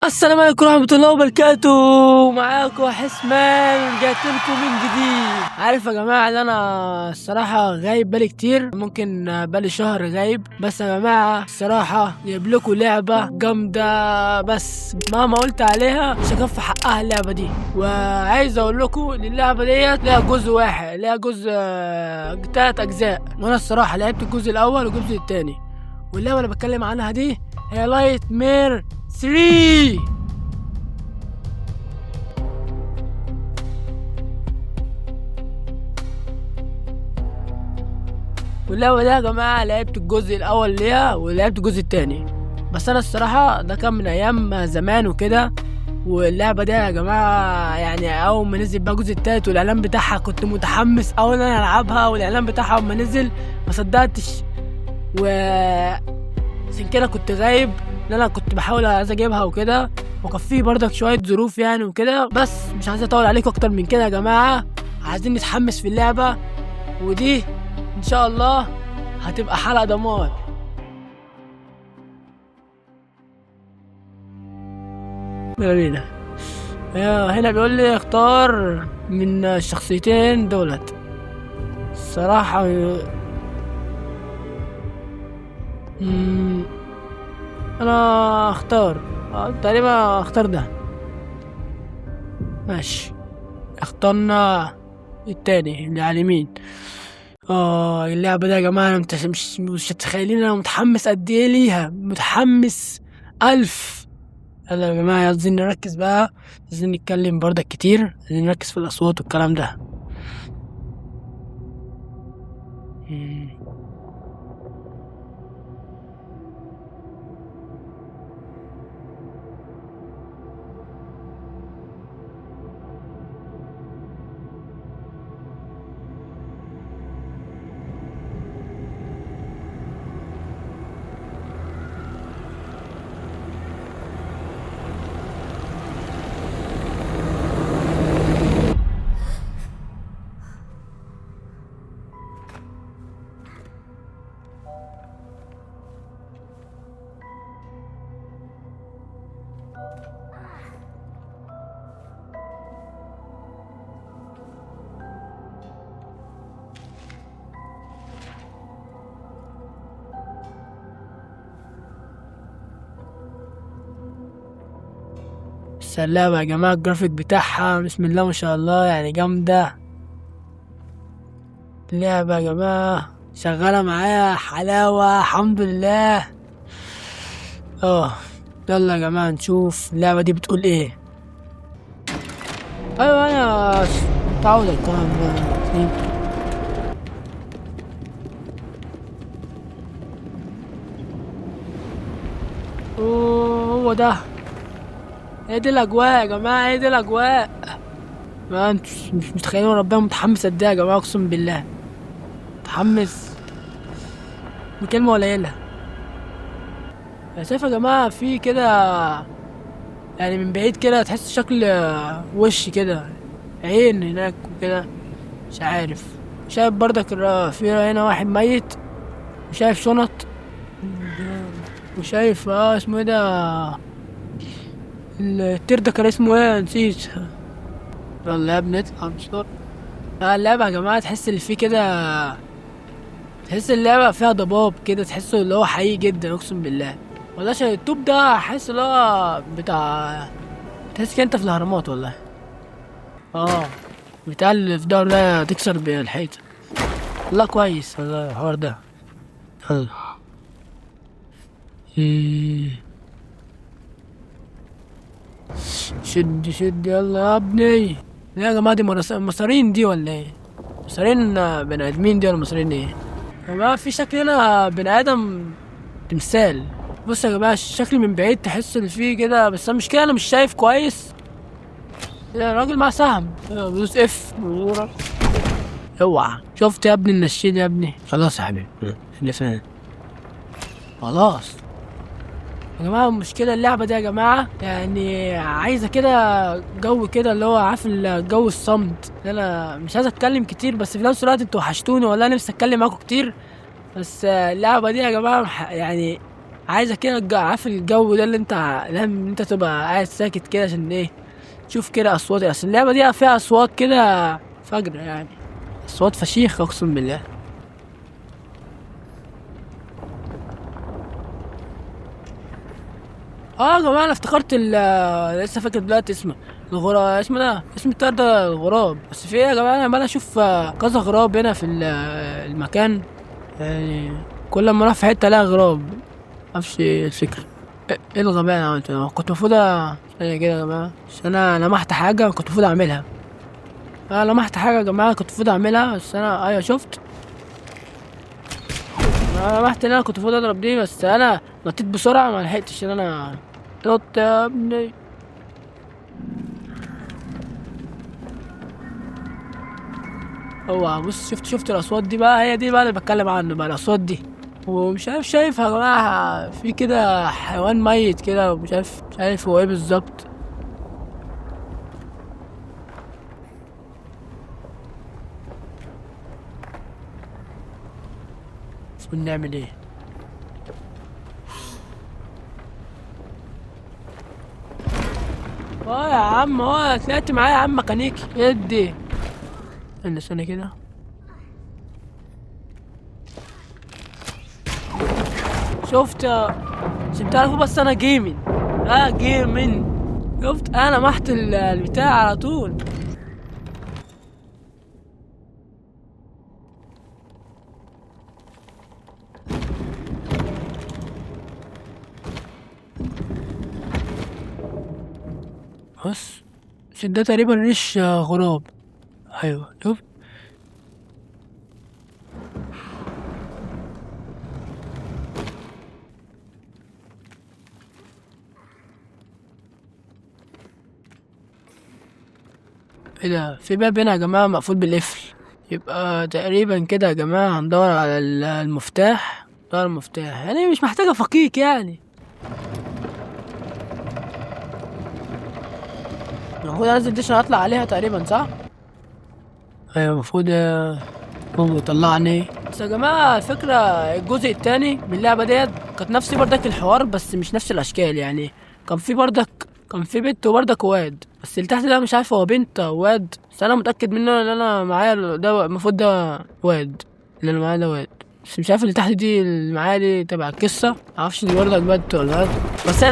السلام عليكم ورحمة الله وبركاته. معاكم حسمان، رجعت لكم من جديد. عارف يا جماعة ان انا الصراحة غايب بالي كتير، ممكن بالي شهر غايب، بس يا جماعة الصراحة جايب لكم لعبة جامدة، بس مهما قلت عليها مش هكفي حقها اللعبة دي. وعايز اقول لكم ان اللعبة ديت ليها جزء واحد، ليها جزء 3 اجزاء، وانا الصراحة لعبت الجزء الاول والجزء التاني. واللعبة اللي بتكلم عنها دي هي Nightmare 3. واللعبة دي يا جماعة لعبت الجزء الأول ليها ولعبت الجزء التاني، بس أنا الصراحة ده كان من أيام زمان وكده. واللعبة دي يا جماعة يعني أول ما نزل بقى الجزء التالت والإعلان بتاعها كنت متحمس أوي إن أنا ألعبها، والإعلان بتاعها أول ما نزل ما صدقتش، و عشان كده كنت غايب، إن أنا كنت بحاول عايز أجيبها وكده، وكان في برضك شوية ظروف يعني وكده. بس مش عايز أطول عليكم أكتر من كده يا جماعة، عايزين نتحمس في اللعبة، ودي إن شاء الله هتبقى حلقة دمار. يلا بينا. هنا بيقول لي اختار من الشخصيتين دولت. الصراحة انا اختار تقريبا اختار ده. ماشي، اخترنا التاني اللي على اليمين. اللعبة دي يا جماعة انا مش متخيلين انا متحمس قد ايه ليها، متحمس 1000. يلا يا جماعة عايزين نركز بقى، عايزين نتكلم برضك كتير، عايزين نركز في الأصوات والكلام ده. اللعبة يا جماعة الجرافيك بتاعها بسم الله ما شاء الله يعني جامدة. اللعبة يا جماعة شغالة معايا حلاوة الحمد لله. يلا يا جماعة نشوف اللعبة دي بتقول ايه. ايوه انا متعود على الكلام ده. هو ده، هي دي الاجواء يا جماعه، هي دي الاجواء. ما انتوا مش متخيلين ربنا متحمس قد ايه يا جماعه، اقسم بالله متحمس بكلمه قليله. انا شايف يا جماعه في كده يعني من بعيد كده تحس شكل وش كده، عين هناك وكده، مش عارف. شايف برضك في هنا واحد ميت، وشايف شنط، وشايف اسمه ايه ده التير ده، كان اسمه ايه نسيت. يلا يا ابني اطلع مش طارق. اللعبة يا جماعة تحس اللي فيه كده، تحس اللعبة فيها ضباب كده، تحسه اللي هو حقيقي جدا اقسم بالله. والله عشان التوب ده حاسس اللي هو بتاع، تحس كده انت في الاهرامات والله. بتاع اللي في دار ده تكسر بالحيطة. والله كويس والله الحوار ده. يلا. شد شد يلا يا ابني. لا يا جماعة دي مصارين دي ولا ايه؟ مصارين بني ادمين دي ولا مصارين ايه؟ يا جماعة في شكل هنا بني ادم تمثال. بص يا جماعة الشكل من بعيد تحس ان فيه كده، بس انا مش كده، انا مش شايف كويس. يا راجل معاه سهم، بدوس اف. اوعى شفت يا ابني النشيد يا ابني. خلاص يا حبيبي اللي خلاص يا جماعة. المشكلة اللعبة دي يا جماعة يعني عايزة كده جو كده اللي هو عارف الجو الصمت. انا مش عايز اتكلم كتير، بس في نفس الوقت انتوا وحشتوني والله، نفسي اتكلم معاكم كتير. بس اللعبة دي يا جماعة يعني عايزه كده، عارف الجو ده اللي انت لازم انت تبقى قاعد ساكت كده عشان ايه، تشوف كده اصوات، عشان اللعبة دي فيها اصوات كده فجر يعني، اصوات فشيخ اقسم بالله. يا جماعة انا افتكرت لسه فاكر دلوقتي اسمه الغراب، اسمه ده اسم الطير ده الغراب. بس في ايه يا جماعة، انا عمال اشوف كذا غراب هنا في المكان، يعني كل ما اروح في حتة الاقي غراب، معرفش ايه الفكرة. ايه الغباء اللي انا عملته ده؟ كنت المفروض ثانية كده يا جماعة، عشان انا لمحت حاجة كنت المفروض اعملها. انا لمحت حاجة يا جماعة كنت المفروض اعملها، بس انا ايوه شفت، انا لمحت ان انا كنت المفروض اضرب دي، بس انا نطيت بسرعة ما لحقتش ان انا نط يا ابني. اوعى بص، شفت الاصوات دي بقى، هي دي بقى اللي بتكلم عنه بقى، الاصوات دي. ومش عارف شايفها يا جماعة، في كده حيوان ميت كده ومش عارف، مش عارف هو ايه بالظبط. المفروض نعمل ايه؟ يا عم، طلعت معايا يا عم ميكانيكي، ادي. استنى استنى كده. شفت يا عشان تعرفوا بس انا gaming، gaming. شفت انا لمحت البتاع على طول. بص ده تقريبا ريش غراب. ايوه شوف، ايه ده؟ في باب هنا يا جماعة مقفول بالقفل، يبقى تقريبا كده يا جماعة هندور على المفتاح. ندور على المفتاح، يعني مش محتاجة فقيق يعني. المفروض انزل دي عشان اطلع عليها تقريبا، صح؟ ايوه المفروض هو يطلعني. بس يا جماعة الفكرة الجزء التاني من اللعبة ديت كانت نفس بردك الحوار، بس مش نفس الاشكال يعني. كان في بردك، كان في بنت وبردك واد، بس اللي تحت ده مش عارف هو بنت او واد، بس انا متأكد منه ان انا معايا ده، المفروض ده واد، اللي انا معايا ده واد، بس مش عارف اللي تحت دي اللي معايا دي تبع القصة، معرفش دي بردك بنت ولا واد، بس هي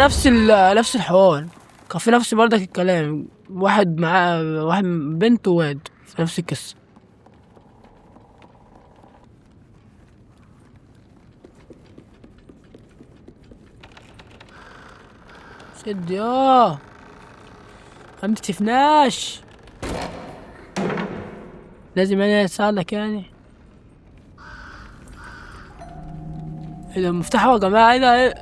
نفس الحوار، كان في نفس بردك الكلام، واحد معاه واحد بنت وواد في نفس القصة. شد يا ما تكتفناش، لازم انا اساعدك يعني. ايه ده المفتاح يا جماعة؟ ايه ده؟ ايه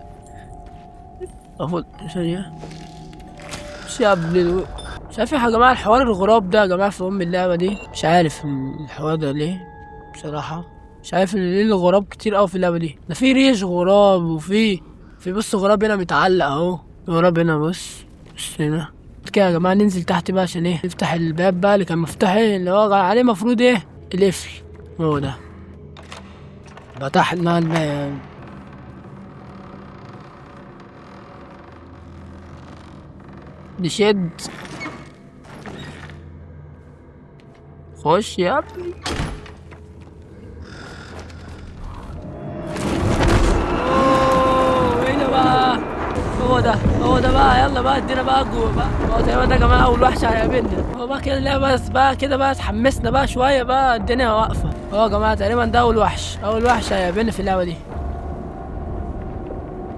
المفروض ثانية مش يا ابن مش عارف يا جماعة الحوار الغراب ده يا جماعة في ام اللعبة دي، مش عارف الحوار ده ليه بصراحة، مش عارف ليه الغراب كتير قوي في اللعبة دي. ده في ريش غراب، وفي بص غراب هنا متعلق اهو، غراب هنا بص، بص هنا كده يا جماعة. ننزل تحت بقى عشان ايه؟ نفتح الباب بقى اللي كان مفتوح، ايه اللي هو عليه المفروض ايه؟ القفل هو ده. فتحنا الباب. نشد، خش يا ابني. اوه ايه ده بقى؟ هو ده، هو ده بقى. يلا بقى ادينا بقى جوه بقى. هو تقريبا ده يا جماعة اول وحش هيقابلنا. هو بقى كده لا بس بقى كده بقى اتحمسنا بقى شوية بقى، الدنيا واقفة. هو يا جماعة تقريبا ده اول وحش، اول وحش هيقابلنا في اللعبة دي.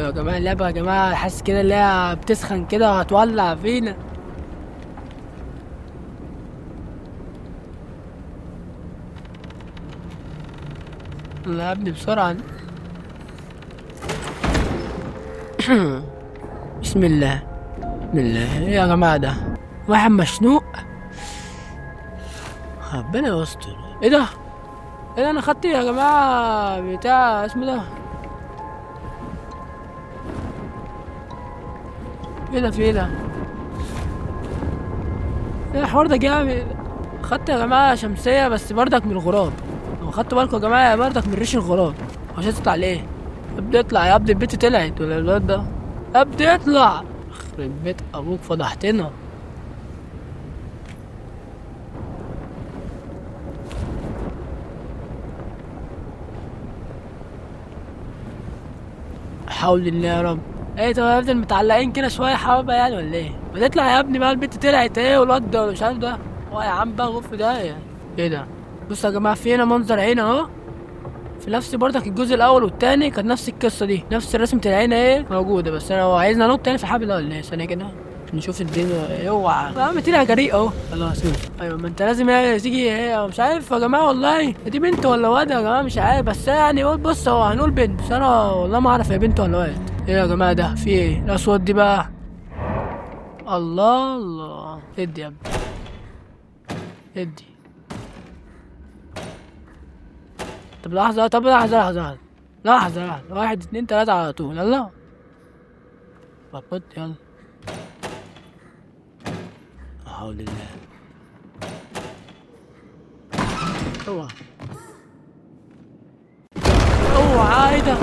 يا جماعة اللعبة يا جماعة حاسس كده اللي هي بتسخن كده وهتولع فينا. يلا يا ابني بسرعة. بسم الله بسم الله. ايه يا جماعة ده؟ واحد مشنوق، ربنا يستر. ايه ده؟ ايه ده؟ انا خدت يا جماعة بتاع اسمه ده، ايه ده؟ في ايه ده؟ ايه الحوار ده جامد؟ خدت يا جماعة شمسية بس بردك من الغراب، لو خدتوا بالكم يا جماعة بردك من ريش الغراب. مش هتطلع ليه؟ ابني اطلع يا ابني، البت طلعت ولا الواد ده؟ يا ابني اطلع، يخرب بيت ابوك فضحتنا. حول الله يا رب. ايه طب هنفضل متعلقين كده شوية حبه يعني ولا ايه؟ ما تطلع يا ابني بقى، البت طلعت ايه والواد ده ولا مش عارف ده. هو يا عم بقى غف ده يعني ايه ده؟ بصوا يا جماعة في هنا منظر عين اهو، في نفس برضك الجزء الاول والتاني كانت نفس القصة دي، نفس رسمه العين اهي موجودة، بس انا هو عايزنا ننط تاني في الحبل ده ولا ايه؟ ثانية كده نشوف الدنيا. اوعى يا عم طلع جريء اهو. خلاص ايوه ما انت لازم يعني تيجي ايه، مش عارف يا جماعة والله دي بنت ولا واد يا جماعة مش عارف، بس يعني بص هو هنقول بنت، بس انا والله ما اعرف هي بنت ولا واد. ايه يا جماعة ده في ايه الاصوات دي بقى؟ الله الله، ادي يا ابني ادي. طب لحظة، طب لحظة لحظة لحظة لحظة، 1 2 3 على طول. يلا بطبط يلا. لا حول الله. اوعى اوعى، ايه ده؟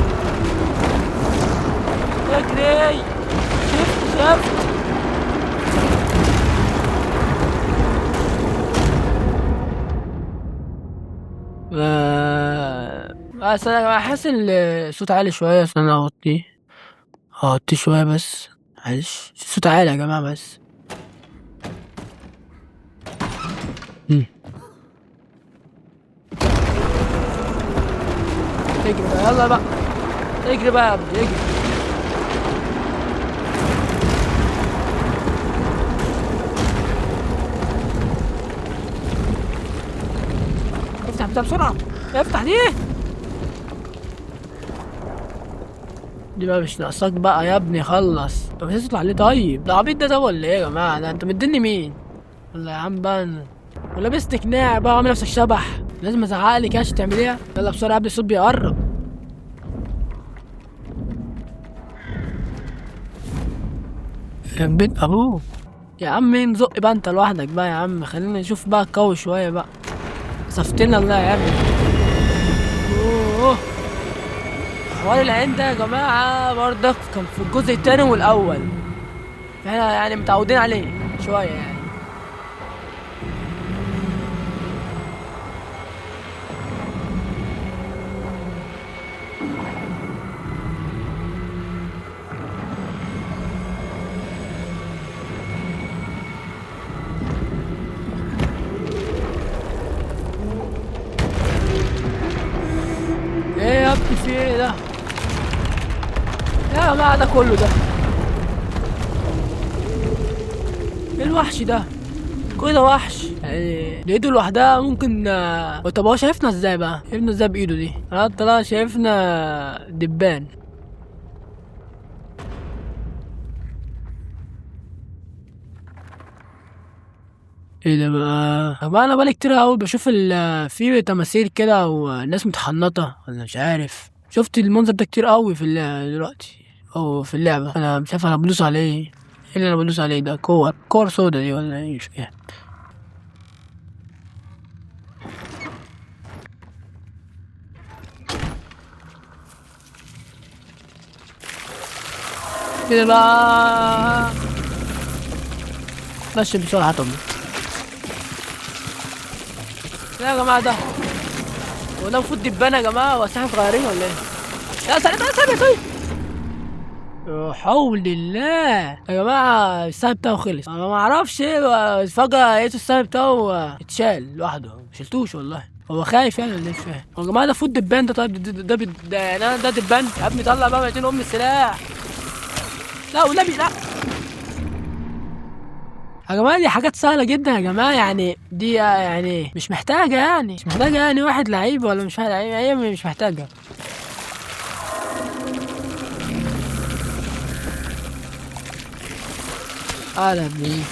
اجري. شفت شفت. بس انا حاسس ان الصوت عالي شوية، عشان انا اغطيه شوية بس، معلش الصوت عالي يا جماعة بس. اجري بقى، يلا بقى اجري بقى يا ابني اجري. افتح بتاع بسرعة، افتح دي. دي بقى مش ناقصاك بقى يا ابني، خلص. طب مش تطلع ليه طيب؟ ده عبيط ده ولا ايه يا جماعة؟ ده انت مديني مين؟ ولا يا عم بقى ولا لبست قناع بقى وعامل نفسك شبح؟ لازم ازعق لك عشان تعمليها. يلا بسرعة قبل الصوت بيقرب. يخرب بيت ابوك يا عم، مين زق بقى انت لوحدك بقى يا عم، خلينا نشوف بقى قوي شوية بقى. صفتنا الله يا ابني. اوه حوار العين ده يا جماعة برضك كان في الجزء التاني والأول، فاحنا يعني متعودين عليه شوية يعني. ايه يا ابني في ايه ده؟ يا جماعة ده كله ده ايه الوحش ده؟ كل ده وحش يعني، ده ايده لوحدها ممكن. طب هو شايفنا ازاي بقى؟ شايفنا ازاي بايده دي؟ انا طلع شايفنا دبان. ايه ده بقى؟ طب انا بقالي كتير قوي بشوف في تماثيل كده وناس متحنطه ولا مش عارف، شفت المنظر ده كتير قوي في دلوقتي او في اللعبة. انا مش عارف انا بدوس عليه ايه اللي انا بدوس عليه ده؟ كور سودا دي ولا ايه؟ مش فاهم. كده بقى ماشي بسرعة. طب يا جماعة ده هو ده المفروض دبانه يا جماعة بس احنا صغيرين ولا ايه؟ لا سريع سريع طيب. يا حول الله يا جماعة السهم بتاعه خلص، انا ما اعرفش ايه، فجاة لقيت السهم بتاعه اتشال لوحده، ما شلتوش والله. هو خايف يعني ولا ايه؟ مش فاهم. هو يا جماعة ده المفروض دبان ده. طيب ده ده يعني ده دبان يا ابني؟ طلع بقى 200 ام السلاح. لا والنبي لا يا جماعة، دي حاجات سهلة جدا يا جماعة يعني، دي يعني مش محتاجه، يعني مش محتاجه يعني واحد لعيب ولا مش واحد لعيب، هي مش محتاجه. اهلا بيه.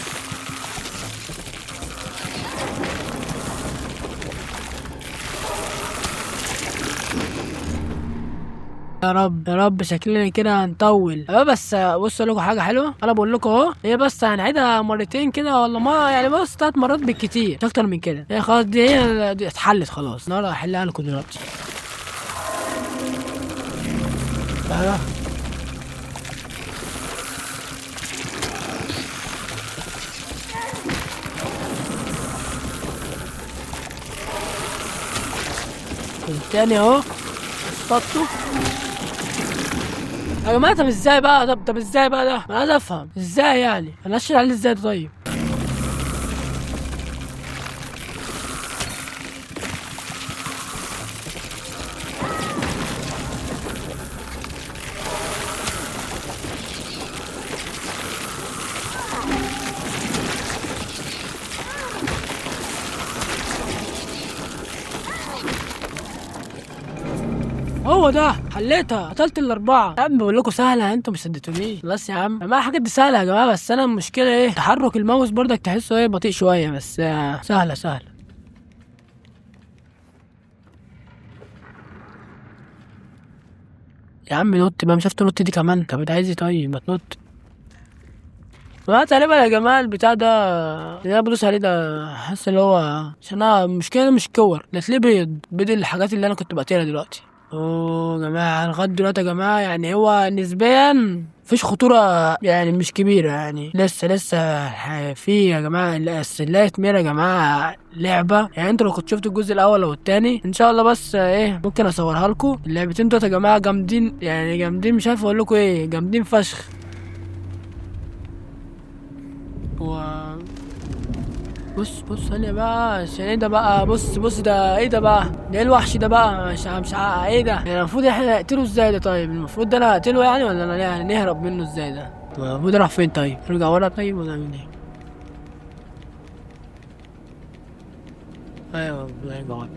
يا رب يا رب شكلنا كده هنطول. بس بصوا لكم حاجة حلوة، انا بقول لكم اهو، هي بس هنعيدها مرتين كده ولا ما يعني، بص 3 مرات بالكتير مش اكتر من كده. هي خلاص دي هي دي اتحلت خلاص، انا هحلها لكم دلوقتي. حاجة. التاني اهو اصطادته يا جماعة. طب ازاي بقى؟ طب ازاي بقى ده؟ انا عايز افهم ازاي يعني، انا اشيل عليه ازاي ده؟ طيب هو ده حليتها، قتلت الاربعة يا عم. بقول لكم سهلة، انتوا مش صدقتونيش. خلاص يا عم، ما الحاجات دي سهلة يا جماعة، بس انا المشكلة ايه، تحرك الماوس برضك تحسه ايه بطيء شوية، بس سهلة سهلة. يا عم نط بقى، مش عارف تنط دي كمان. طب انت عايز ايه؟ طيب ما تنط ما تقريبا يا جماعة. البتاع ده اللي انا بدوس عليه ده حاسس اللي هو، عشان انا المشكلة مش كور ده، تلاقيه بيض بيض الحاجات اللي انا كنت بقتلها دلوقتي. اوه يا جماعة لغاية دلوقتي يا جماعة يعني هو نسبيا مفيش خطورة يعني، مش كبيرة يعني، لسه في يا جماعة السلاية مير يا جماعة لعبه يعني. انتوا لو كنتوا شفتوا الجزء الاول او الثاني ان شاء الله، بس ايه ممكن اصورها لكم. اللعبتين دول يا جماعة جامدين يعني، جامدين مش عارف اقول لكم ايه، جامدين فشخ. و بص بص ثانية بقى، عشان ايه ده بقى؟ بص بص ده ايه ده بقى؟ ده ايه الوحش ده بقى؟ مش ايه ده؟ يعني المفروض احنا نقتله ازاي ده؟ طيب المفروض ده انا اقتله يعني، ولا انا يعني نهرب منه ازاي ده؟ المفروض اروح فين طيب؟ نرجع ورا طيب ولا نعمل ايه؟ ايوه نرجع ورا.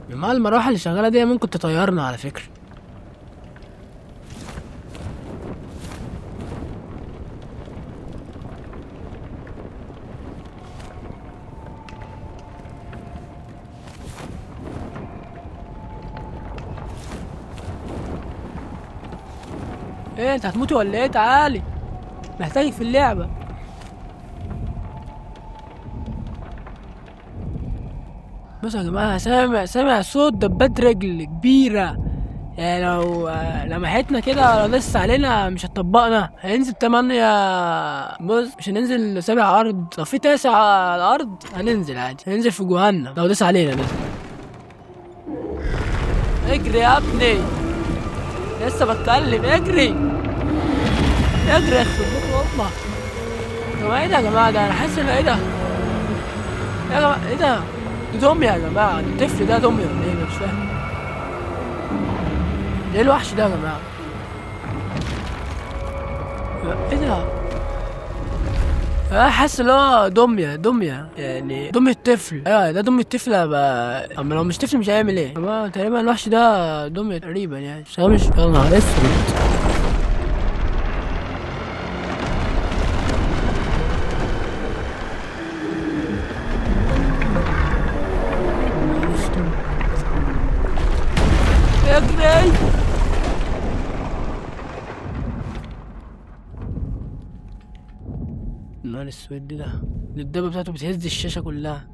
مع المراحل اللي شغالة دي ممكن تطيرنا على فكرة. ايه انت هتموتي ولا ايه؟ تعالي، محتاجك في اللعبة. بصوا يا جماعة، سامع صوت دبات رجل كبيرة، يعني لو لمحتنا كده لو لسه علينا مش هتطبقنا. هننزل 8، بص مش هننزل 7 أرض، لو في 9 على الأرض هننزل عادي، هننزل في جهنم لو داس علينا. بس اجري يا ابني، لسه بتكلم، اجري اجري يخرب بيت امك. طب ايه ده يا جماعة؟ ده انا حاسس ان ايه ده يا جماعة؟ ايه ده؟ دي دمية يا جماعة، الطفل ده دمية ولا ايه؟ مش فاهم ايه الوحش ده يا جماعة؟ ايه ده؟ انا حاسس ان هو دمية، دمية يعني دمية طفل. ايوه ده دمية طفل. اما لو مش طفل مش هيعمل ايه؟ تقريبا الوحش ده دمية تقريبا يعني، بس مش، يا نهار اسود. اجري النهار اسود. ده الدبة بتاعته بتهز الشاشة كلها.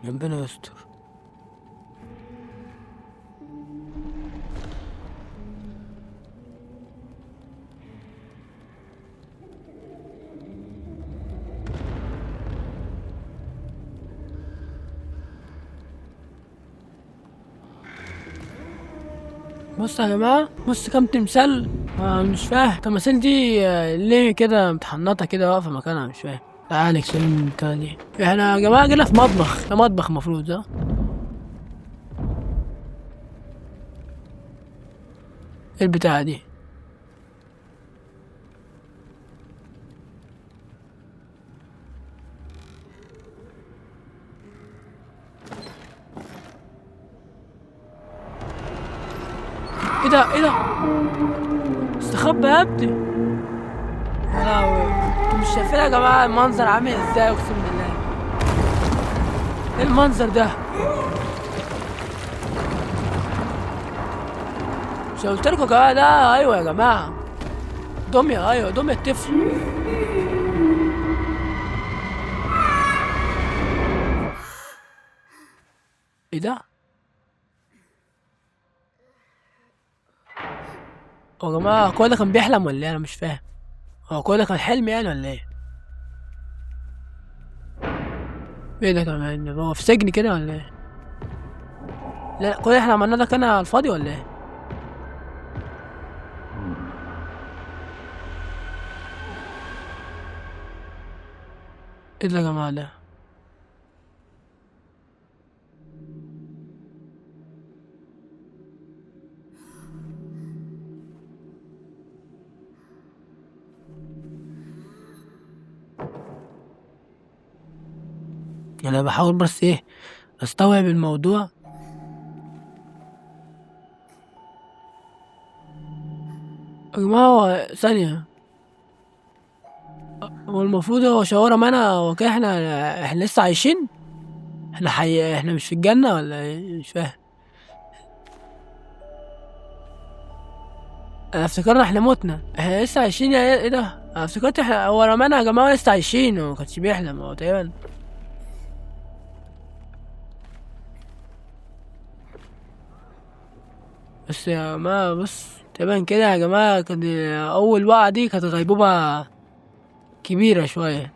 ربنا يستر. بص يا جماعة، بص كام تمثال. مش فاهم التماثيل دي ليه كده متحنطة كده واقفة مكانها، مش فاهم. تعالى اكسلين تاني. احنا يا جماعة جينا في مطبخ، ده مطبخ المفروض ده. ايه البتاعة دي؟ ايه ده؟ ايه ده؟ استخبى يا ابني. يا لهوي، مش شايفين يا جماعة المنظر عامل ازاي؟ اقسم بالله ايه المنظر ده؟ مش قلت لكم يا جماعة ده؟ ايوه يا جماعة دمية، ايوه دمية الطفل. ايه ده؟ هو يا جماعة كل ده كان بيحلم ولا ايه؟ انا مش فاهم، هو كل ده كان حلم يعني ولا ايه؟ ايه ده كمان؟ هو في سجن كده ولا ايه؟ لا كل اللي احنا عملناه ده كان على الفاضي ولا ايه؟ ايه ده يا جماعة ده؟ انا بحاول بس ايه استوعب الموضوع. يا جماعة هو ثانية، هو المفروض هو شاورما معانا وكده، احنا لسه عايشين؟ احنا حي، احنا مش في الجنة ولا ايه؟ مش فاهم. انا افتكرنا احنا متنا، احنا لسه عايشين يا ايه ده؟ انا افتكرت احنا هو رمانا يا جماعة لسه عايشين وما كانش بيحلم هو تقريبا. بس يا جماعة بص تقريبا كده يا جماعة كان أول وقعة دي كانت غيبوبة كبيرة شوية.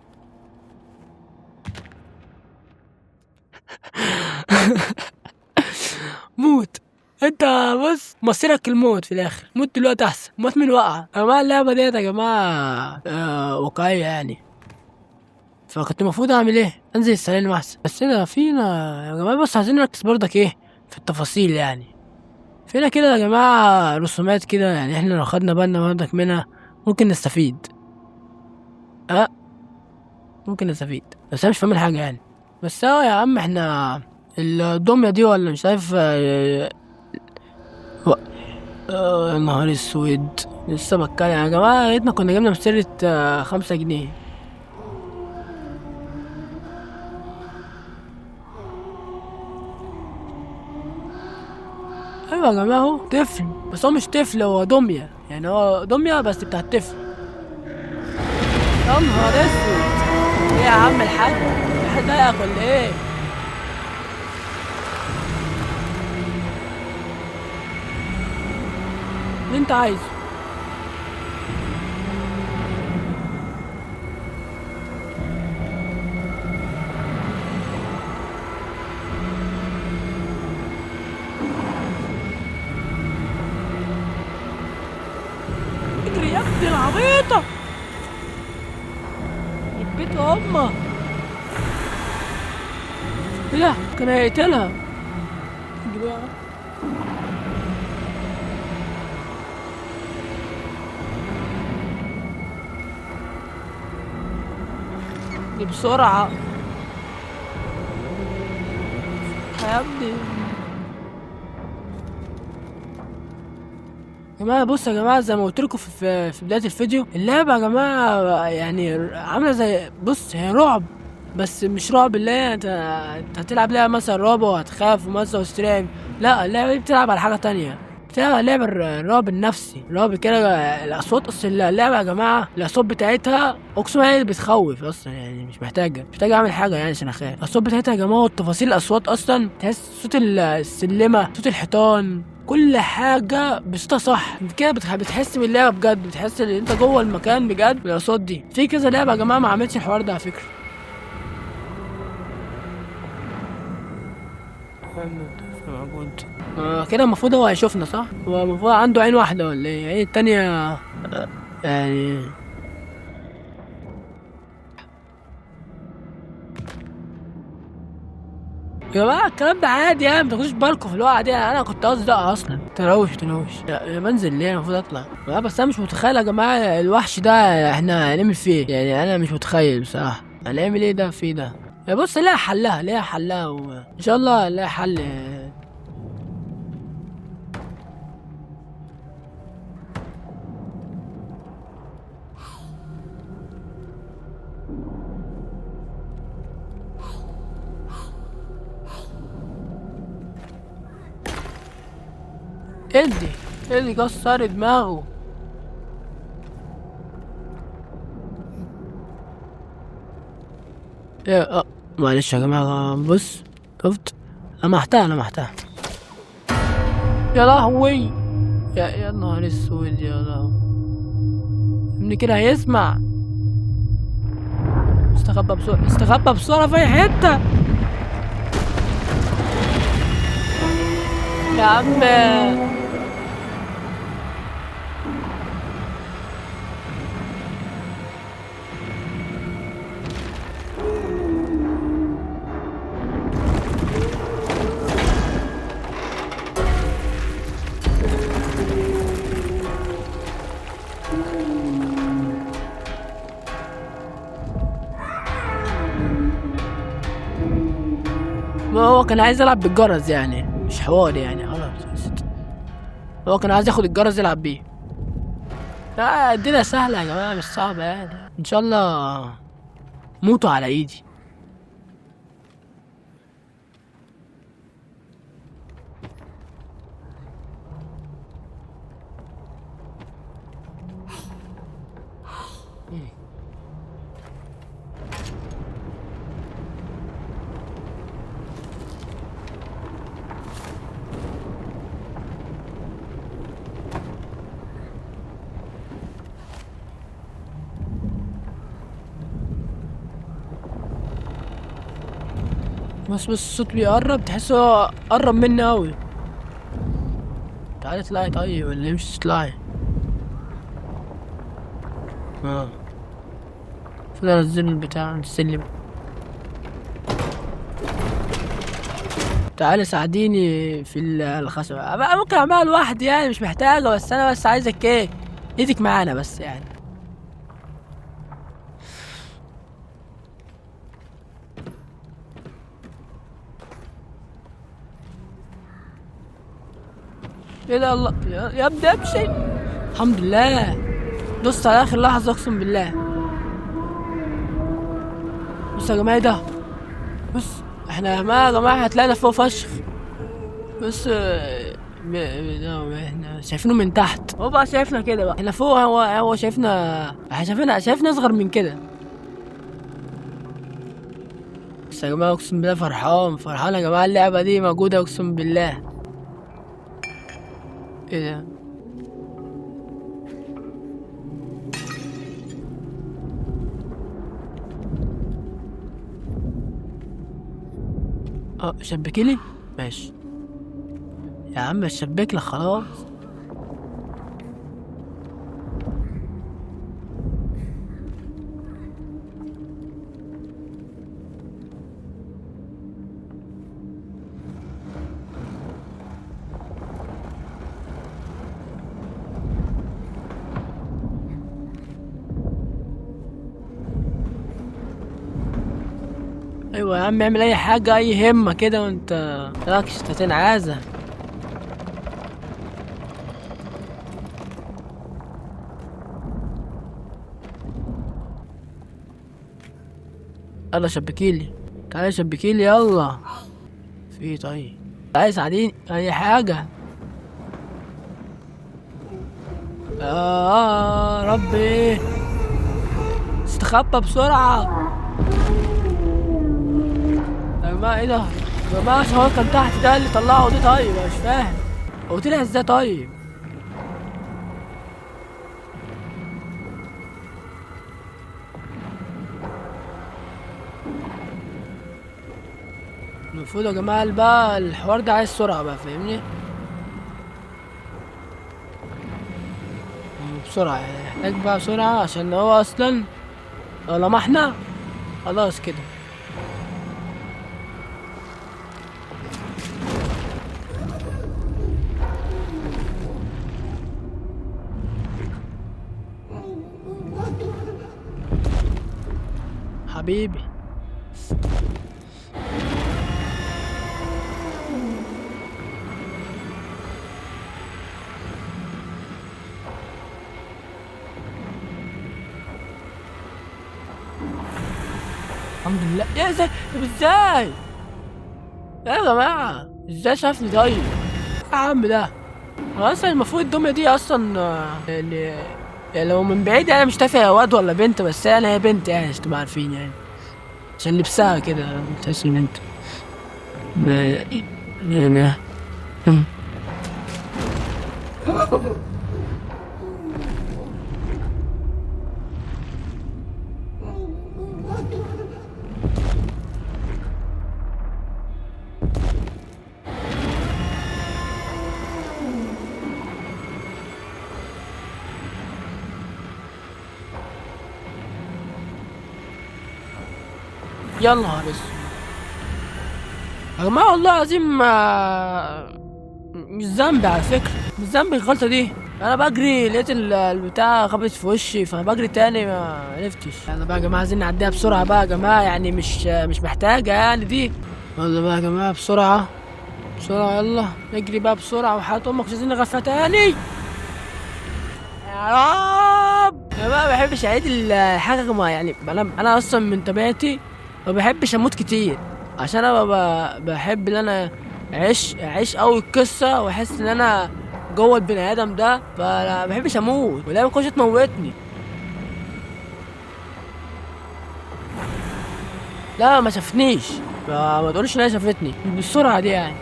موت انت، بص مصيرك الموت في الاخر، موت دلوقتي احسن، موت من وقعة. يا جماعة اللعبة ديت يا جماعة واقعية يعني، فكنت المفروض اعمل ايه؟ انزل السلالم احسن. بس هنا فينا يا جماعة، بس عايزين نركز برضك ايه في التفاصيل يعني. فينا كده يا جماعة رسومات كده يعني، احنا لو خدنا بالنا برضك منها ممكن نستفيد. ممكن نستفيد، بس انا مش فاهم حاجة يعني. بس يا عم احنا الدمية دي ولا مش عارف. يا نهار اسود لسه بتكلم يا جماعة، يا ريتنا كنا جبنا مسيرة 5 جنيه. ايوه يا جماعة اهو طفل، بس هو مش طفل، هو دمية يعني، هو دمية بس بتاع الطفل. يا نهار اسود، ايه يا عم الحاج؟ في حد ضايقك ولا ايه؟ اللي انت عايزه. اجري يا ابني العبيطة، بيت امك. ايه ده؟ كان هيقتلها. دي بسرعة يا ابني. يا جماعة بصوا يا جماعة، زي ما قلت لكم في بداية الفيديو، اللعبة يا جماعة يعني عاملة زي، بص هي رعب بس مش رعب اللي هي انت هتلعب لعبة مثلا رعب وهتخاف ومثلا وتترعب، لا اللعبة دي بتلعب على حاجة تانية، بتلعب على لعبة الرعب النفسي، الرعب كده الأصوات. أصل اللعبة يا جماعة الأصوات بتاعتها أقسم بالله بتخوف أصلا يعني، مش محتاجة أعمل حاجة يعني عشان أخاف. الأصوات بتاعتها يا جماعة والتفاصيل الأصوات أصلا، تحس صوت السلمة، صوت الحيطان، كل حاجة بصوتها صح كده، بتحس باللعبة بجد، بتحس إن أنت جوه المكان بجد بالأصوات دي. في كذا لعبة يا جماعة ما عملتش الحوار ده على فكرة. موجود كده المفروض هو هيشوفنا صح؟ هو المفروض عنده عين واحدة ولا ايه؟ عين التانية يعني. يا جماعة الكلام ده عادي يعني، متاخدوش بالكم في الوقعة دي، انا كنت قصدي اقع اصلا. تروش يا بنزل ليه؟ المفروض اطلع. بس انا مش متخيل يا جماعة الوحش ده احنا هنعمل فيه ايه يعني، انا مش متخيل بصراحة هنعمل ايه ده فيه ده. يا بص ليها حلها، ليها حلها وان شاء الله ليها حل. ادي ادي كسر دماغه. ايه معلش يا جماعة، بص شفت لمحتها لمحتها. يا لهوي يا نهار اسود، يا لهوي ابني كده هيسمع. استخبى بسرعة، استخبى بسرعة في اي حتة يا عم. ما هو كان عايز يلعب بالجرس يعني، مش حوار يعني، خلاص هو كان عايز ياخد الجرس يلعب بيه. لا الدنيا سهلة يا جماعة، مش صعبة يعني. ان شاء الله موتوا على ايدي. بس الصوت بيقرب، تحسه قرب مني اوي. تعالي اطلعي طيب، ولا مش تطلعي؟ المفروض انزل البتاع السلم. تعالي ساعديني في الخشبة. ممكن اعملها لوحدي يعني، مش محتاجة، بس انا بس عايزك ايه، ايدك معانا بس يعني. ايه ده؟ الله يا ابني امشي. الحمد لله دوست على اخر لحظة اقسم بالله. بص يا جماعة ايه ده، بص احنا يا جماعة هتلاقينا فوق فشخ. بص احنا شايفينه من تحت، هو بقى شايفنا كده بقى، احنا فوق، هو شايفنا، احنا شايفنا اصغر من كده. بس يا جماعة اقسم بالله فرحان فرحان يا جماعة، اللعبة دي موجودة اقسم بالله. ايه ده؟ شبكيلي؟ ماشي يا عم، اشبك لك خلاص. ايوه يا عم اعمل اي حاجة، اي همه كده، وانت راكش تتنعازه. يلا شبكيلي، تعالي شبكيلي يلا. في طيب تعالي ساعديني اي حاجة. ربي استخبى بسرعة يا جماعة. ايه ده يا جماعة؟ هو كان تحت ده اللي طلعه ده؟ طيب انا مش فاهم هو طلع ازاي طيب؟ المفروض يا جماعة بقى الحوار ده عايز سرعة بقى، فاهمني؟ بسرعة يعني، يحتاج بقى سرعة عشان هو اصلا لو لمحنا خلاص كده. حبيبي الحمد لله. يا ازاي؟ طب ازاي يا جماعة؟ ازاي شافني طيب يا عم ده؟ اصلا المفروض الدمية دي اصلا يعني لو من بعيد يعني مش تافهة واد ولا بنت، بس يعني هي بنت يعني عشان تبقى عارفين يعني، عشان لبسها كده تحس ان انت يعني. يا نهار اسود يا جماعة، والله العظيم مش ذنبي على فكرة، مش ذنبي الغلطة دي. أنا بجري لقيت البتاع خبط في وشي، فبجري تاني ما عرفتش. يلا بقى يا جماعة عايزين نعديها بسرعة بقى يا جماعة، يعني مش محتاجة يعني دي. يلا بقى يا جماعة بسرعة بسرعة، يلا نجري بقى بسرعة، وحياة أمك مش عايزين نغفى تاني يا رب. أنا بقى ما بحبش أعيد الحاجة، ما يعني أنا أصلا من طبيعتي ما بحبش اموت كتير، عشان انا بحب ان انا اعيش قوي القصة واحس ان انا جوه البني ادم ده، فما بحبش اموت ولا بخش تموتني. لا ما شافتنيش، ما تقولش ان هي شافتني بالسرعة دي يعني.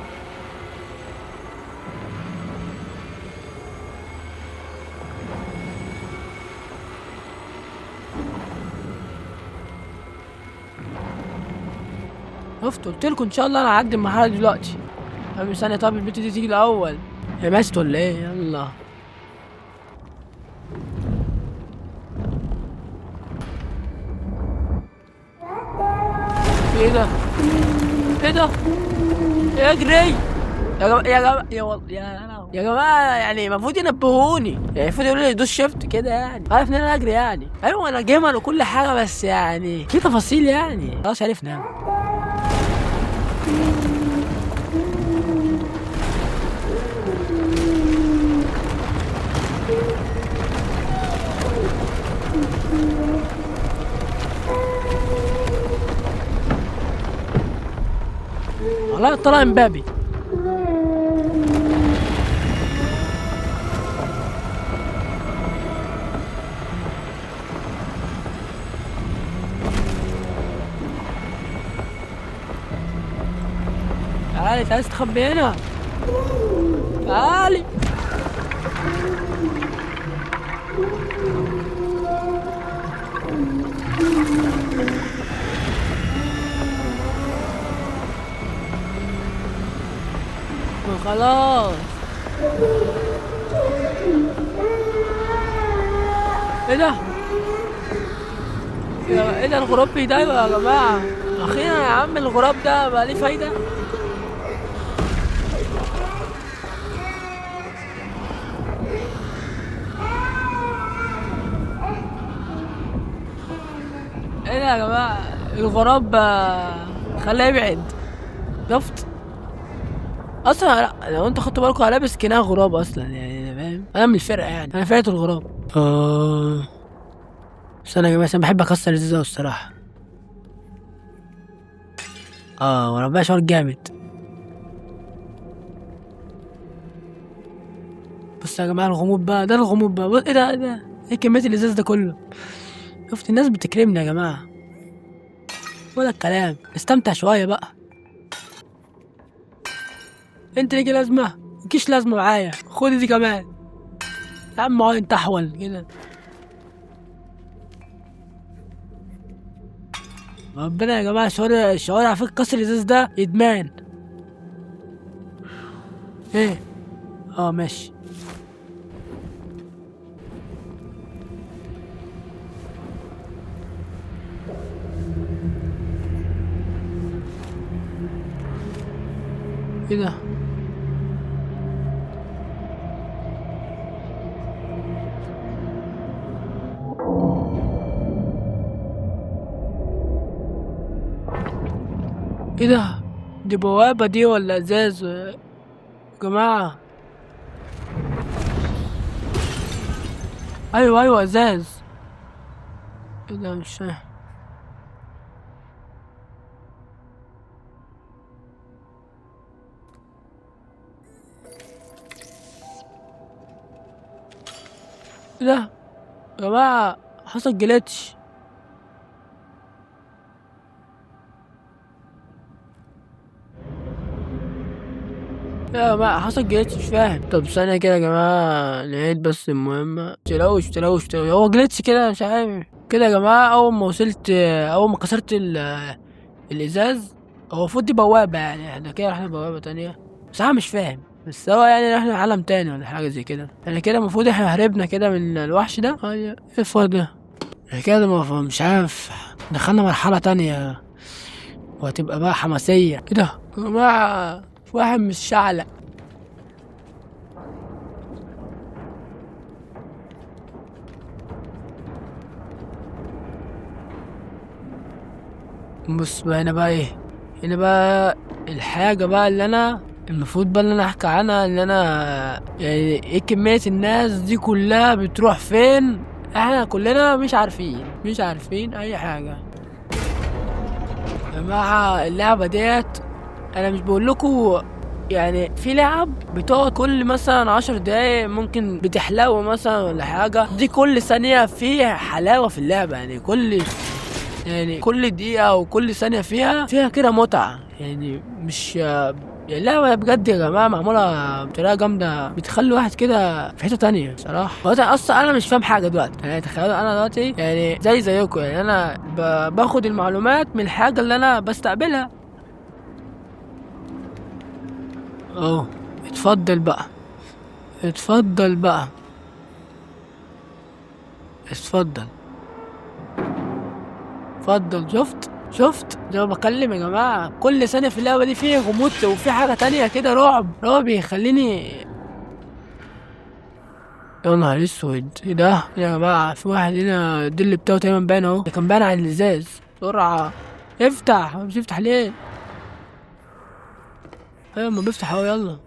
شفت قلت لكم ان شاء الله انا هعدي المرحلة دي دلوقتي. طب ثانية، طب البت دي تيجي الاول، هي ماتت ولا ايه؟ يلا ايه ده؟ ايه ده؟ اجري يا جماعة، يا جماعة، يا والله يا جماعة، يعني المفروض ينبهوني، يعني المفروض يقولوا لي دوس shift كده يعني، عارف ان انا اجري يعني. ايوه انا gamer وكل حاجة، بس يعني في تفاصيل يعني خلاص عرفنا يعني. والله طلع امبابي. تعالي تعالي استخبي هنا، تعالي. خلاص ايه ده؟ ايه ده الغراب بيضايقوا يا جماعة؟ اخيرا يا عم الغراب ده بقى ليه فايدة؟ ايه ده يا جماعة؟ الغراب خلاه يبعد. شفت؟ اصلا لو انتوا خدتوا بالكم انا لابس كناه غراب اصلا يعني، فاهم؟ انا من الفرقة يعني، انا فرقه الغراب. استنى يا جماعة، انا بحب اكسر الازازه الصراحة. وربنا شعور جامد. بص يا جماعة الغموض بقى ده، الغموض بقى ايه ده؟ ايه ده؟ ايه كمية الازاز ده كله؟ شفت الناس بتكرمني يا جماعة ولا الكلام. استمتع شوية بقى. انت ليكي لازمه؟ مكيش لازمه معايا، خد دي كمان يا عم. انت احول كده. ربنا يا جماعة الشعور على فكرة كسر الازاز ده ادمان. ايه ماشي. ايه ده؟ ايه ده؟ دي بوابة دي ولا ازاز يا جماعة؟ ايوه ازاز. ايه ده؟ مش فاهم. ايه ده يا جماعة؟ حصل glitch. يا جماعة حصل glitch، مش فاهم. طب ثانية كده يا جماعة نعيد بس المهمة. تلاوش تلاوش تلاوش، هو glitch كده مش عارف كده يا جماعة. أول ما وصلت، أول ما كسرت الإزاز، هو المفروض دي بوابة يعني، احنا كده رحنا بوابة تانية، بس أنا مش فاهم. بس هو يعني رحنا عالم تاني ولا حاجة زي كده يعني. كده المفروض احنا هربنا كده من الوحش ده. ايه الفار ده؟ احنا كده مش عارف، دخلنا مرحلة تانية وهتبقى بقى حماسية. ايه ده يا جماعة؟ في واحد مش شعلق. بص بقى هنا بقى ايه، هنا بقى الحاجة بقى اللي انا المفروض بقى اللي انا احكي عنها، اللي انا يعني ايه كمية الناس دي كلها بتروح فين؟ احنا كلنا مش عارفين، مش عارفين اي حاجة يا جماعة. اللعبة ديت انا مش بقول لكم يعني، في لعب بتقعد كل مثلا 10 دقايق ممكن بتحلو مثلا ولا حاجة، دي كل ثانية فيها حلاوة في اللعبة يعني. كل دقيقة وكل ثانية فيها كده متعة يعني. مش يعني اللعبة بجد يا جماعة معمولة بطريقة جامدة، بتخلي واحد كده في حتة تانية صراحة. وقت أصلا أنا مش فاهم حاجة دلوقتي يعني، تخيلوا أنا دلوقتي يعني زي زيكم يعني، أنا باخد المعلومات من الحاجة اللي أنا بستقبلها. أهو اتفضل بقى، اتفضل بقى، اتفضل اتفضل. شفت؟ شفت زي ما بكلم يا جماعة، كل ثانية في اللعبة دي فيه غموض وفي حاجة تانية كده، رعب، رعب يخليني يا نهار اسود. ايه ده يا جماعة؟ في واحد هنا الدل بتاعه تقريبا باين اهو، ده كان باين على الازاز. بسرعة افتح، مش بيفتح ليه؟ ايوه ما بيفتح اهو، يلا.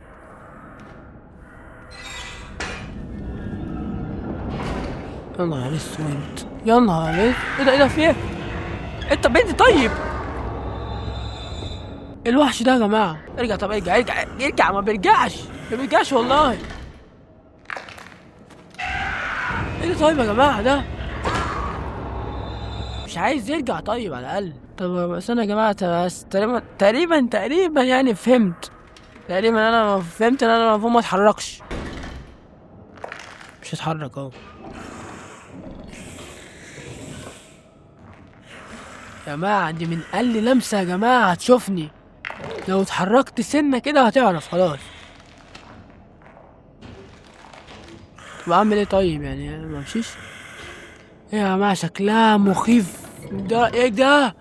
يا نهار اسود، يا نهار اسود، ايه ده؟ ايه ده؟ في ايه؟ انت بنت طيب الوحش ده يا جماعة. ارجع، طب ارجع، ارجع، ارجع. ما بيرجعش، ما بيرجعش والله. ايه ده طيب يا جماعة؟ ده مش عايز يرجع. طيب على الاقل. طب استنى يا جماعة، بس تقريبا، تقريبا، تقريبا يعني فهمت، تقريبا انا فهمت ان انا المفروض ما اتحركش. مش هتحرك اهو يا جماعة. دي من اقل لمسة يا جماعة هتشوفني، لو اتحركت سنة كده هتعرف خلاص. طب اعمل ايه طيب يعني؟ ما امشيش؟ ايه يا جماعة شكلها مخيف ده. ايه ده؟ ايه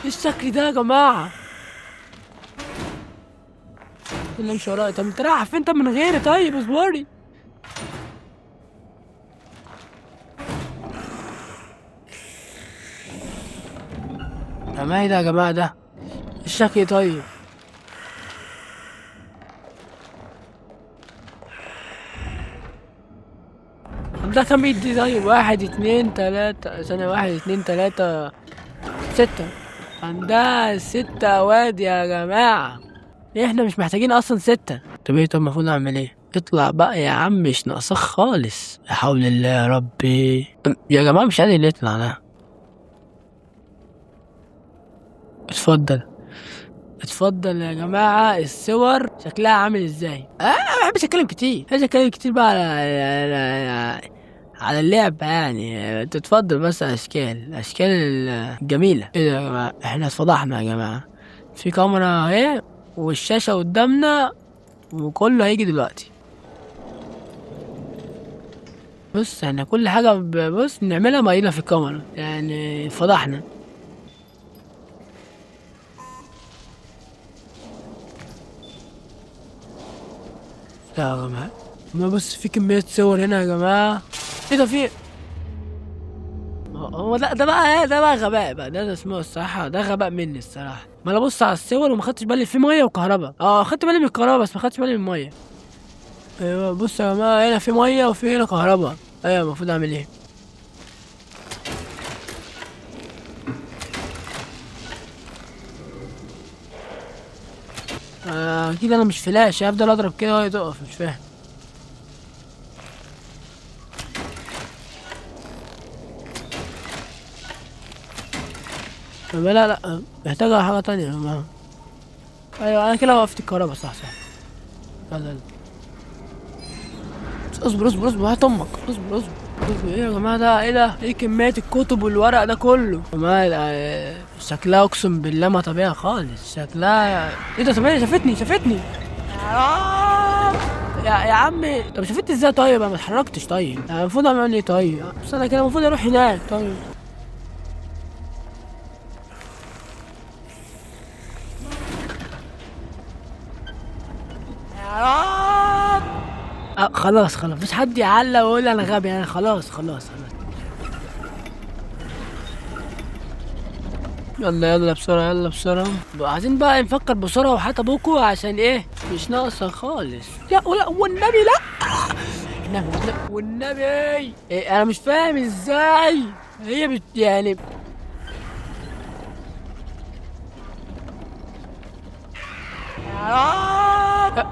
الشكل ده يا جماعة؟ اللي امشي ورايا. طب انت رايح فين؟ طب من غيري؟ طيب اصبري. طب ايه ده يا جماعة؟ ده الشكل طيب. طب ده كام بيدي طيب؟ 1 2 3، ثانية، 1 2 3 6. عندها 6 أواد يا جماعة، احنا مش محتاجين أصلا 6. طب ايه؟ طب المفروض أعمل ايه؟ اطلع بقى يا عم، مش ناقصك خالص. لا حول الله يا ربي يا جماعة، مش قادر يطلع ده. اتفضل اتفضل يا جماعة. الصور شكلها عامل ازاي؟ انا ما بحبش اتكلم كتير، ما بحبش اتكلم كتير بقى على اللعبة يعني. تتفضل بس اشكال الجميلة. ايه ده يا جماعة؟ احنا اتفضحنا يا جماعة. في كاميرا اهي والشاشة قدامنا وكله هيجي دلوقتي. بص احنا كل حاجة بص نعملها مايلة في الكاميرا يعني، اتفضحنا. لا يا جماعة، ما بص في كمية صور هنا يا جماعة. ايه ده؟ في هو ده، ده بقى، ده بقى غباء بقى، ده اسمه الصراحة، ده غباء مني الصراحة. ما انا بص على الصور وما خدتش بالي في مية وكهرباء. خدت بالي من الكهرباء بس ما خدتش بالي من المية. ايوه بص يا جماعة، هنا في مية وفي هنا كهرباء. ايوه المفروض اعمل ايه؟ اكيد انا مش فلاش، هفضل اضرب كده وهي تقف، مش فاهم. لا لا محتاجة حاجة تانية يا جماعة. ايوه انا كده وقفت الكهرباء، صح صح. يلا يلا اصبر اصبر اصبر، هات امك، اصبر اصبر اصبر. ايه يا جماعة ده؟ ايه ده؟ ايه كمية الكتب والورق ده كله؟ يا جماعة شكلها اقسم بالله ما طبيعي خالص، شكلها ايه ده؟ طب شافتني شافتني يا عمي. طب شافتني ازاي؟ طيب انا ما اتحركتش. طيب انا المفروض اعمل ايه؟ طيب بس انا كده المفروض اروح هناك. طيب خلاص خلاص مفيش حد يعلق ويقول انا غبي يعني، خلاص خلاص خلاص. يلا يلا بسرعة يلا بسرعة، عايزين بقى نفكر بسرعة وحتى ابوكوا عشان ايه مش ناقصة خالص. لا ولا والنبي لا النبي والنبي إيه؟ انا مش فاهم ازاي هي يعني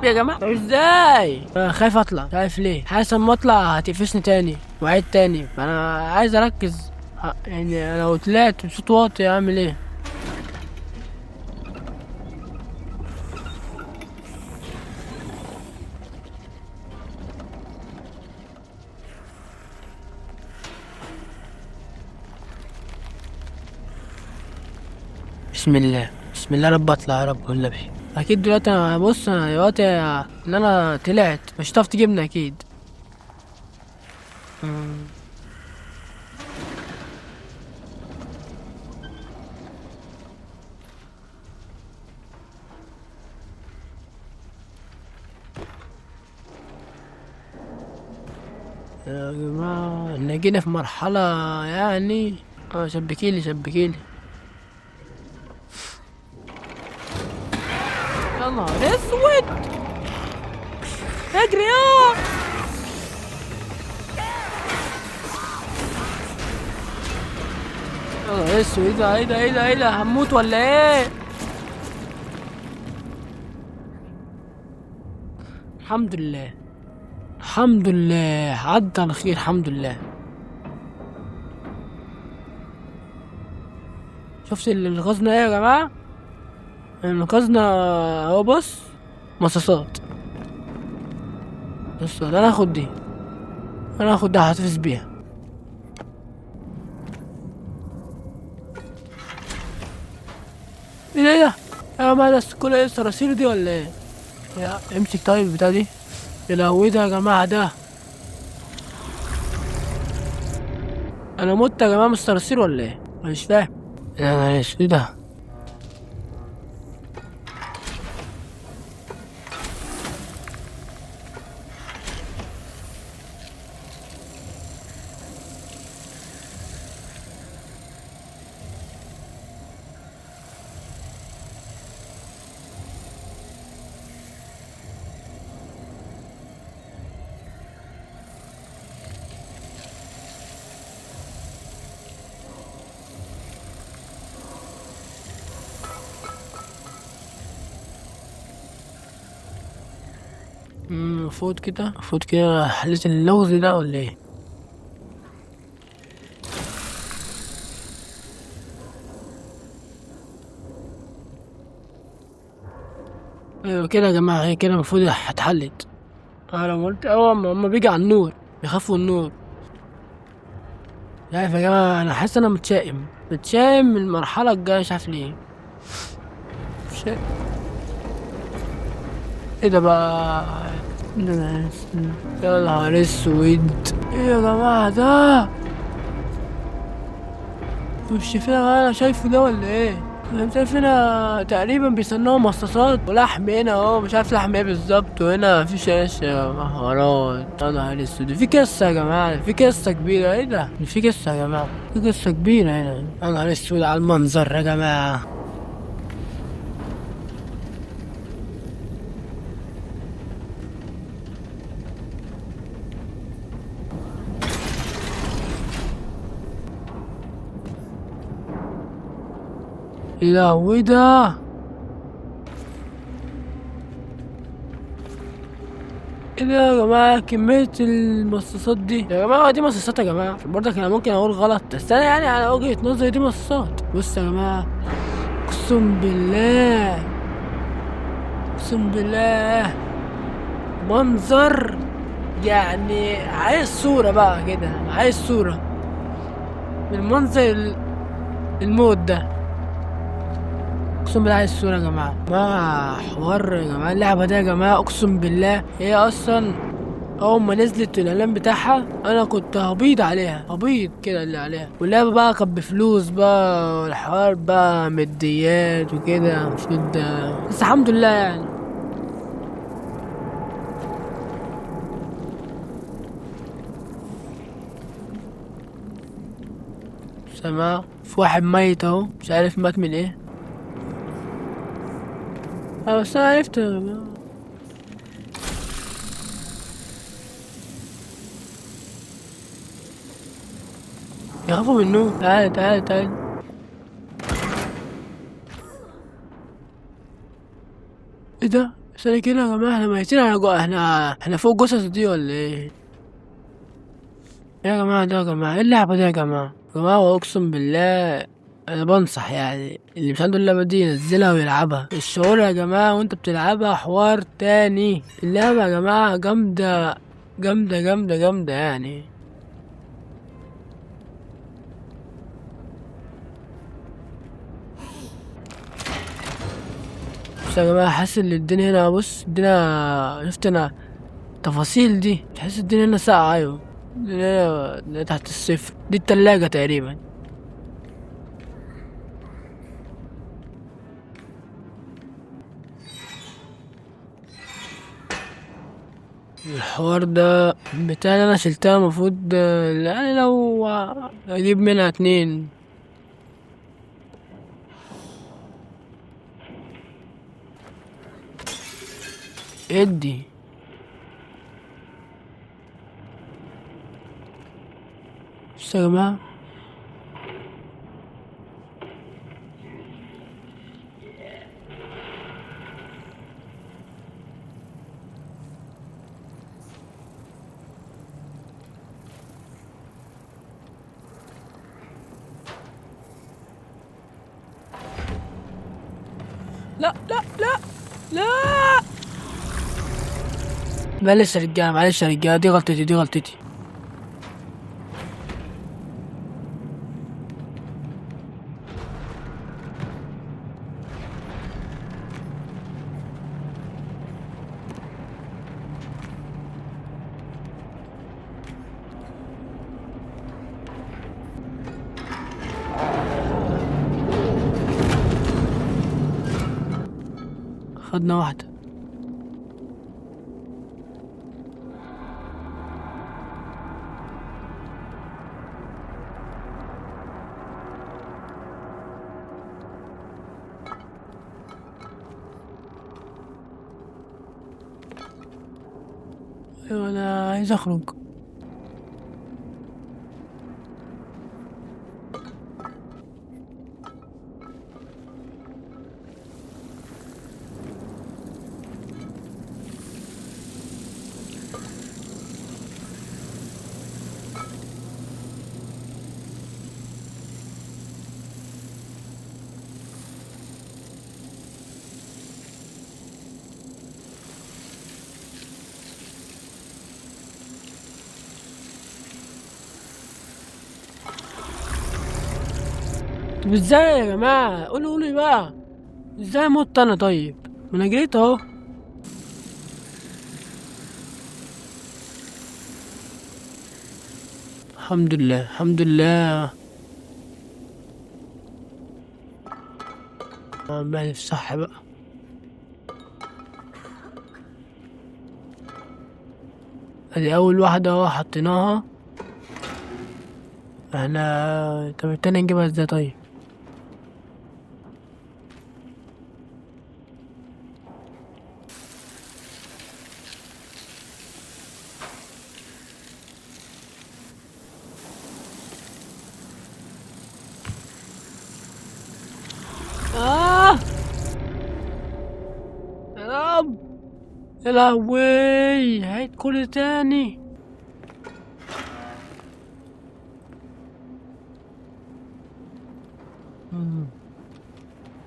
يا جماعة طب ازاي؟ انا خايف اطلع، مش عارف ليه، حاسس اما اطلع هتقفشني تاني وعيد تاني، فانا عايز اركز. يعني انا لو طلعت بصوت واطي اعمل ايه؟ بسم الله بسم الله، يا رب اطلع يا رب والنبي. اكيد دلوقتي انا بص، انا دلوقتي ان انا طلعت مش هتعرف تجيبني اكيد. يا جماعة احنا جينا في مرحلة يعني شبكيلي شبكيلي. يا نهار اسود، اجري يا نهار اسود. ايه ده ايه ده ايه ده ايه ده؟ هموت ولا ايه؟ الحمد لله الحمد لله عدى على خير الحمد لله. شفت اللي انقذنا ايه يا جماعة؟ انقذنا اهو، بص مصاصات. بص انا هاخد دي، انا هاخد دي هحتفظ بيها. ايه ده ايه ده؟ يا جماعة ده كل ايه الصراصير دي ولا ايه؟ يا امسك طيب البتاع دي. يا لهوي ده يا جماعة، ده انا مت يا جماعة من الصراصير ولا ايه؟ انا مش فاهم. يا نهار اسود ايه ده؟ المفروض كده، المفروض كده حليت اللغز ده ولا ايه؟ ايوه كده يا جماعة، هي كده المفروض اتحلت. انا لما قلت اول ما هما بيجي على النور بيخافوا النور. مش عارف يا جماعة، انا حاسس انا متشائم، متشائم من المرحلة الجاية، مش عارف ليه. متشائم. ايه ده بقى؟ يا نهار اسود، ايه يا جماعة ده؟ مش شايفين انا شايفه ده ولا ايه؟ انا مش عارف. هنا تقريبا بيصنعوا مصاصات ولحم هنا اهو، مش عارف لحم ايه بالظبط. وهنا في شاشة مهارات. يا نهار اسود، في قصة يا جماعة، في قصة كبيرة. ايه ده؟ في قصة يا جماعة، في قصة كبيرة هنا. يا نهار اسود على المنظر يا جماعة. يا لهوي ده؟ ايه ده يا جماعة كمية المصاصات دي يا جماعة؟ دي مصاصات يا جماعة، برضك انا ممكن اقول غلط، بس انا يعني على وجهة نظري دي مصاصات. بص يا جماعة، اقسم بالله، اقسم بالله منظر يعني عايز صورة بقى كده، عايز صورة من منظر الموت ده. اقسم بالله عايز صورة يا جماعة. ما حوار يا جماعة اللعبة دي يا جماعة، اقسم بالله هي اصلا اول ما نزلت الاعلان بتاعها انا كنت هبيض عليها، هبيض كده اللي عليها. واللعبة بقى كانت بفلوس بقى، والحوار بقى ماديات وكده المفروض، بس الحمد لله يعني. سمع في واحد ميت اهو، مش عارف مات من ايه. بس انا عرفت. يخافوا منه. تعال تعال تعال. ايه ده؟ ثانية كده يا جماعة، احنا ميتين على جوه، احنا فوق جثث دي ولا ايه؟ يا جماعة ده يا جماعة ايه اللعبة دي يا جماعة؟ يا جماعة اقسم بالله انا بنصح يعني اللي مش عنده اللعبة دي ينزلها ويلعبها. الشعور يا جماعة وانت بتلعبها حوار تاني. اللعبة يا جماعة جامدة جامدة جامدة جامدة يعني. بس يا جماعة حاسس ان الدنيا هنا، بص الدنيا، شفت انا التفاصيل دي، تحس الدنيا هنا ساقعة. ايوه الدنيا تحت الصفر. دي التلاجة تقريبا. الحوار ده بتاع اللي انا شلتها المفروض يعني لو اجيب منها 2. ادي بس يا جماعة. لا لا لا لا، معلش يا رجاله، معلش يا رجاله، دي غلطتي، دي غلطتي. خدنا واحدة. ايوه انا عايز اخرج. طب ازاي يا جماعة؟ قولوا قولوا بقى ازاي مت انا؟ طيب ما انا جريت اهو. الحمد لله الحمد لله. عمال صح بقى. ادي اول واحدة اهو حطيناها احنا. طب التانية نجيبها ازاي طيب؟ يا رب يا لهوي، هعيد كل تاني.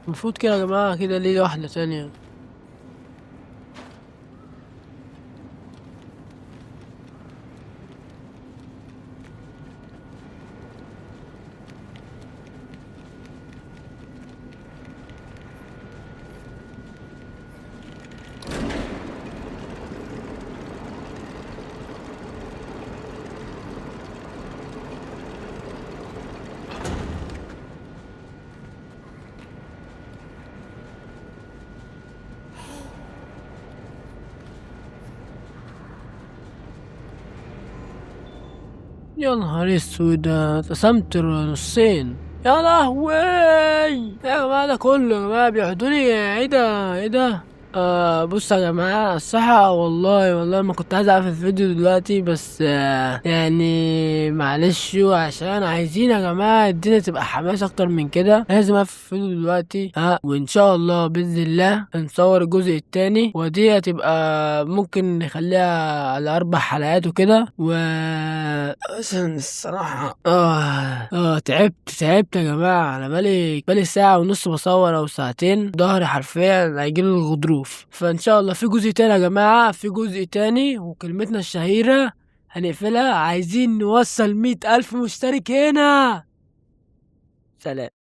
المفروض كده يا جماعة كده ليه واحدة تانية. يا نهار اسود، اتقسمت نصين. يا لهوي يا جماعة، ده كله يا جماعة بيحدوني. ايه ده؟ ايه ده؟ بصوا يا جماعة، الصراحة والله ما كنت عايز اقفل الفيديو دلوقتي، بس يعني معلش، عشان عايزين يا جماعة الدنيا تبقى حماس اكتر من كده، لازم اقفل الفيديو دلوقتي. وان شاء الله باذن الله هنصور الجزء التاني، ودي هتبقى ممكن نخليها على 4 حلقات وكده. و عشان الصراحة تعبت يا جماعة، انا بقالي ساعة ونص بصور او ساعتين، ظهري حرفيا هيجيلي الغضروف. فان شاء الله في جزء تاني يا جماعة، في جزء تاني، وكلمتنا الشهيرة هنقفلها، عايزين نوصل 100,000 مشترك هنا. سلام.